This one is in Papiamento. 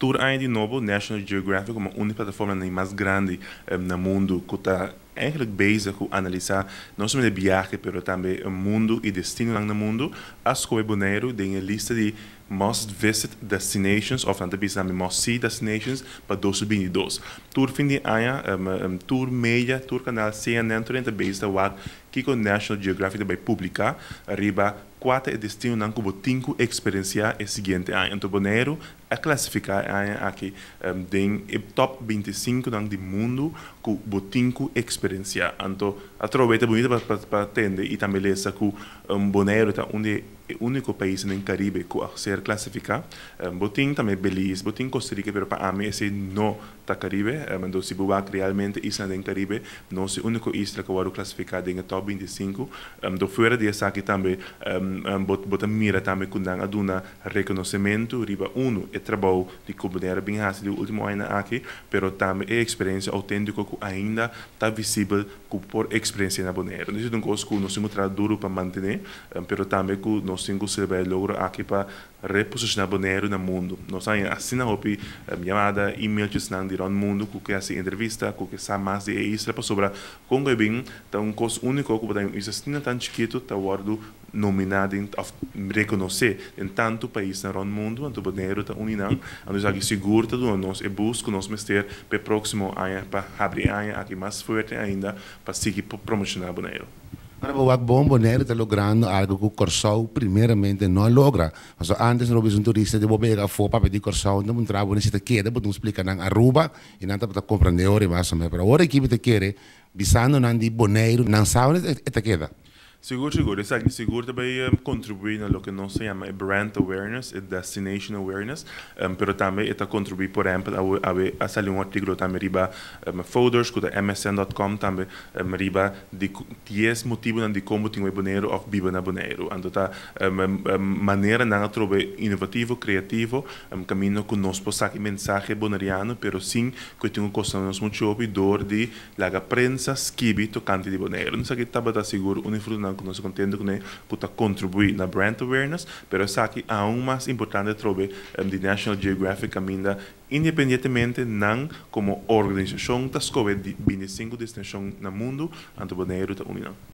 Tur aña di nobo, National Geographic, komo un di e plataformanan mas grandi na mundu ku ta eigenlijk bezig ku analisá no solamente biahe pero tambe mundu i destinonan na mundu, a skohe Boneiru den e lista di must visit destinations òf nan ta bisa tambe must see destinations pa 2022. Tur fin di aña, tur media, tur kanal, CNN, tur hende ta bezig ta wak kiko National Geographic ta bai publiká riba kua ta e destinonan ku bo tin ku eksperensiá e siguiente aña. Anto Boneiru a klasifiká e aña aki den e top 25 nan di mundu ku bo tin ku eksperensiá. Anto atrobe ta bunita pa tende i tambe lesa ku Boneiru ta un di e úniko paisnan den Karibe ku a ser klasifiká. Bo tin tambe Belize, bo tin Costa Rica, pero pa ami esei no ta Karibe. Anto si bo wak realmente isla den Karibe, nos e úniko isla ku a wòrdu klasifiká den e top 25. Anto fuera di esaki tambe bo ta mira tambe ku nan a duna rekonosementu riba unu e trabou di ku Boneiru a bin hasi di último añanan aki, pero tambe e eksperensia outéntiko ku ainda ta visibel ku por eksperensiá na Boneiru. Esei ta un kos ku nos tin ku traha duru pa mantené, pero tambe ku nos tin ku selebrá e logro aki pa reposishoná Boneiru na mundu. Nos a haña asina hopi yamada, emailtjesnan di rònt mundu ku ke hasi entrevista, ku ke sa mas di e isla pasobra kon ku e bin ta un kos úniko ku bo ta haña un isla asina tan chikitu ta wòrdu nominá den òf rekonosé den tantu paisnan rònt mundu, anto Boneiru ta un di nan. Anto esaki sigur ta duna nos e boost ku nos mester pa e próksimo aña pa habri e aña aki mas fuerte ainda pa sigui promoshoná Boneiru. Ora bo wak bon, Boneiru ta logrando algu ku Kòrsou primeramente no a logra. Pasobra ántes no bisa un turista di bo bega afó papia di Kòrsou, nan puntra bo nesita keda, bo ta splika nan Aruba i nan tabata komprendé ora i mas o ménos. Pero awor aki mi ta kere bisando nan di Boneiru, nan sa unda e ta keda. Sigur, sigur. Esaki sigur ta bay contribui na loke nos ta yama e brand awareness, e destination awareness, pero tambe e ta contribui, por ehempel, awe awe a sali un articulo tambe riba Fodors cu ta msn.com tambe riba di 10 motibonan dicon bo tin wei Boneiru of biba na Boneiru. Anto ta maneranan atrobe inovativo, creativo, caminda cu nos por saki mensahe boneriano pero sin cu e tin cu costa nos mucho hopi door di laga prensa skibi tokante di Boneiru. Esaki tabata sigur un di frutonan ku nos ta kontento kuné ku ta kontribuí na brand awareness, pero esaki aun mas importante atrobe di National Geographic kaminda independientemente nan komo organisashon ta skohe di 25 destinashon na mundu, anto Boneiru ta un di nan.